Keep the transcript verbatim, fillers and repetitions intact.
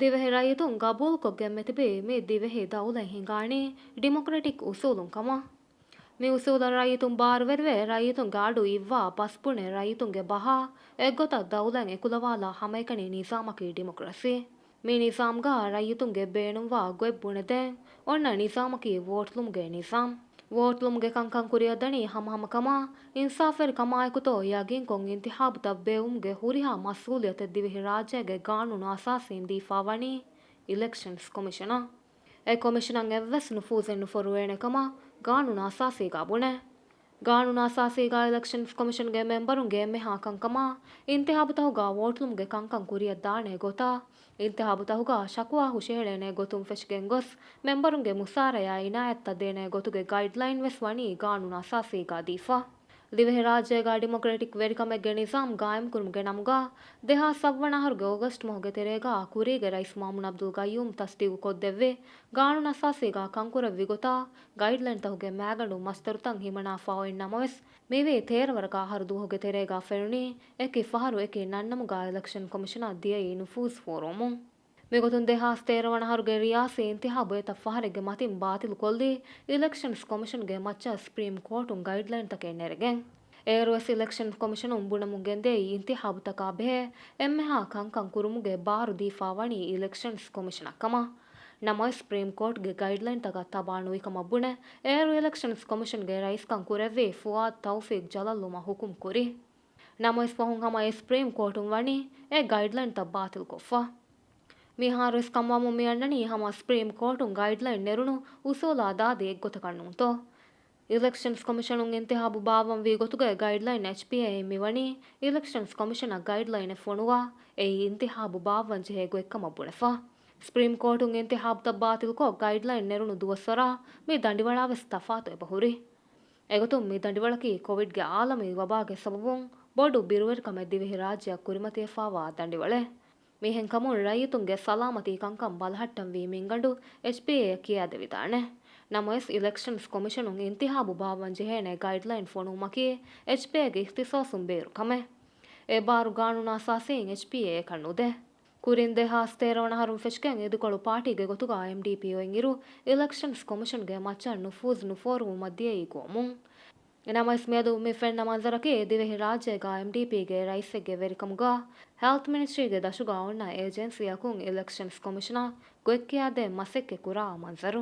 ދިވެހި ރައްޔިތުން ގަބޫލުކޮށްގެން މިތިބީ މި ދިވެހި ދައުލަތް ހިނގާނީ ޑިމޮކްރެޓިކް އުސޫލުން ކަމަށް. މި އުސޫލަށް ރައްޔިތުން ބާރުވެރިވެ، ރައްޔިތުންގެ އަޑު އިއްވާ ބަސްބުނެ ރައްޔިތުންގެ ބަހާ އެއްގޮތަށް ދައުލަތް އެކުލަވާލާ ހަމައެކަނި ނިޒާމަކީ ޑިމޮކްރަސީ. މި ނިޒާމްގަ ރައްޔިތުންގެ ބޭނުންވާ ގޮތް ބުނެދޭން އޮންނަ ނިޒާމަކީ ވޯޓްލުމުގެ ނިޒާމް. ވޯޓްލުމުގެ ކަންކަން ކުރިއަށްދަނީ ހަމަހަމަކަމާ، އިންސާފުވެރިކަމާއެކުތޯ ޔަގީންކޮށް އިންތިހާބުތައް ބޭއްވުމުގެ ހުރިހާ މަސްއޫލިއްޔަތެއް ދިވެހިރާއްޖޭގެ ގާނޫނު އަސާސީން ދީފާވަނީ އިލެކްޝަންސް ކޮމިޝަނަށް. އެ ކޮމިޝަނަށް އެއްވެސް ނުފޫޒެއް ނުފޮރުވޭނެ ކަމަށް ގާނޫނު އަސާސީގަ ބުނޭ. ގާނޫނު އަސާސީގަ އިލެކްޝަންސް ކޮމިޝަންގެ މެމްބަރުންގެ އެންމެހާ ކަންކަމާ، އިންތިހާބުތަހުގަ ވޯޓްލުމުގެ ކަންކަން ކުރިއަށްދާނެ ގޮތާ، އިންތިހާބުތަހުގަ ޝަކުވާ ހުށަހެޅޭނެ ގޮތުން ފެށިގެން ގޮސް، މެމްބަރުންގެ މުސާރަޔާ އިނާޔަތްތައް ދޭނެ ގޮތުގެ ގައިޑްލައިން ވެސް ވަނީ ގާނޫނު އަސާސީގަ ދީފަ. ދިވެހިރާއްޖޭގަ ޑިމޮކްރެޓިކް ވެރިކަމެއްގެ ނިޒާމް ގާއިމްކުރުމުގެ ނަމުގަ، ދެހާސް ސައްވަނަ އަހަރުގެ އޮގަސްޓް މަހުގެ ތެރޭގަ ކުރީގެ ރައީސް މާމޫން އަބްދުލް ގައްޔޫމް ތަސްދީގުކޮށްދެއްވި، ގާނޫނު އަސާސީގަ ކަންކުރެއްވި ގޮތާ، ގައިޑްލައިންތަކުގެ މައިގަނޑު މަސްދަރުތައް ހިމަނާފަ އޮތް ނަމަވެސް، މިވީ ތޭރަ ވަރަކަށް އަހަރު ދުވަހުގެ ތެރޭގަ ފެނުނީ، އެކި ފަހަރު އެކި ނަންނަމުގަ އިލެކްޝަން ކޮމިޝަނަށް ދިޔައީ ނުފޫޒް ފޯރުވަމުން. މިގޮތުން ދެހާސް ތޭރަ ވަނަ އަހަރުގެ ރިޔާސީ އިންތިހާބު އެތައް ފަހަރެއްގެ މަތިން ބާތިލުކޮށްލީ، އިލެކްޝަންސް ކޮމިޝަންގެ މައްޗަށް ސްޕްރީމް ކޯޓުން ގައިޑްލައިންތަކެއް ނެރެގެން. އޭރުވެސް އިލެކްޝަންސް ކޮމިޝަނުން ބުނަމުން ގެންދިޔައީ އިންތިހާބުތަކާ ބެހޭ އެންމެހާ ކަންކަން ކުރުމުގެ ބާރު ދީފާ ވަނީ އިލެކްޝަންސް ކޮމިޝަނަށް ކަމަށް. ނަމަވެސް، ސްޕްރީމް ކޯޓްގެ ގައިޑްލައިންތަކަށް ތަބާ ނުވި ކަމަށް ބުނެ، އޭރު އިލެކްޝަންސް ކޮމިޝަންގެ ރައީސްކަން ކުރެއްވި ފުއާދު ތައުފީޤް ޖަލަށްލުމަށް ހުކުމް ކުރި. ނަމަވެސް، ފަހުން ހަމަ އެ ސްޕްރީމް ކޯޓުން ވަނީ އެ ގައިޑްލައިންތައް ބާތިލްކޮށްފަ. މިހާރުވެސް ކަންވާމުން މި އަންނަނީ ހަމަ ސްޕްރީމް ކޯޓުން ގައިޑްލައިން ނެރުނު އުސޫލާ ދާދި އެއްގޮތަކަށް ނޫންތޯ؟ އިލެކްޝަންސް ކޮމިޝަނުން އިންތިހާބު ބާއްވަން ވީ ގޮތުގެ ގައިޑްލައިން އެޗްޕީއޭއިން މިވަނީ، އިލެކްޝަންސް ކޮމިޝަނަށް ގައިޑްލައިނެއް ފޮނުވާ، އެއީ އިންތިހާބު ބާއްވަން ޖެހޭ ގޮތްކަމަށް ބުނެފަ. ސްޕްރީމް ކޯޓުން އިންތިހާބުތައް ބާތިލްކޮށް، ގައިޑްލައިން ނެރުނު ދުވަސްވަރާ މި ދަނޑިވަޅާވެސް ތަފާތު އެބަހުރި. އެގޮތުން މި ދަނޑިވަޅަކީ ކޮވިޑްގެ އާލަމީ ވަބާގެ ސަބަބުން ބޮޑު ބިރުވެރިކަމެއް ދިވެހިރާއްޖެއަށް ކުރިމަތިވެފާވާ ދަނޑިވަޅެއް. މިހެންކަމުން ރައްޔިތުންގެ ސަލާމަތީ ކަންކަން ބަލަހައްޓަންވީ މިންގަނޑު އެޗްޕީއޭއަށް ކިޔާދެވިދާނެ. ނަމަވެސް، އިލެކްޝަންސް ކޮމިޝަނުން އިންތިހާބު ބާއްވަން ޖެހޭނެ ގައިޑްލައިން ފޮނުވުމަކީ އެޗްޕީއޭގެ އިޚްތިޞާޞުން ބޭރު ކަމެއް. އެ ބާރު ގާނޫނު އަސާސީން އެޗްޕީއޭއަކަށް ނުދޭ. ކުރިން ދެހާސް ތޭރަ ވަނަ އަހަރުން ފެށިގެން އިދިކޮޅު ޕާޓީގެ ގޮތުގަ އެމްޑީޕީ އޮތްއިރު، އިލެކްޝަންސް ކޮމިޝަންގެ މައްޗަށް ނުފޫޒް ނުފޯރުވުމަށް ދިޔައީ ގޮވަމުން. ނަމަވެސް، މިއަދު މި ފެންނަ މަންޒަރަކީ ދިވެހި ރާއްޖޭގަ އެމްޑީޕީގެ ރައީސެއްގެ ވެރިކަމުގަ ހެލްތް މިނިސްޓްރީގެ ދަށުގަ އޮންނަ އޭޖެންސީއަކުން އިލެކްޝަންސް ކޮމިޝަނަށް ގޮތްކިޔާދޭން މަސައްކަތް ކުރާ މަންޒަރު.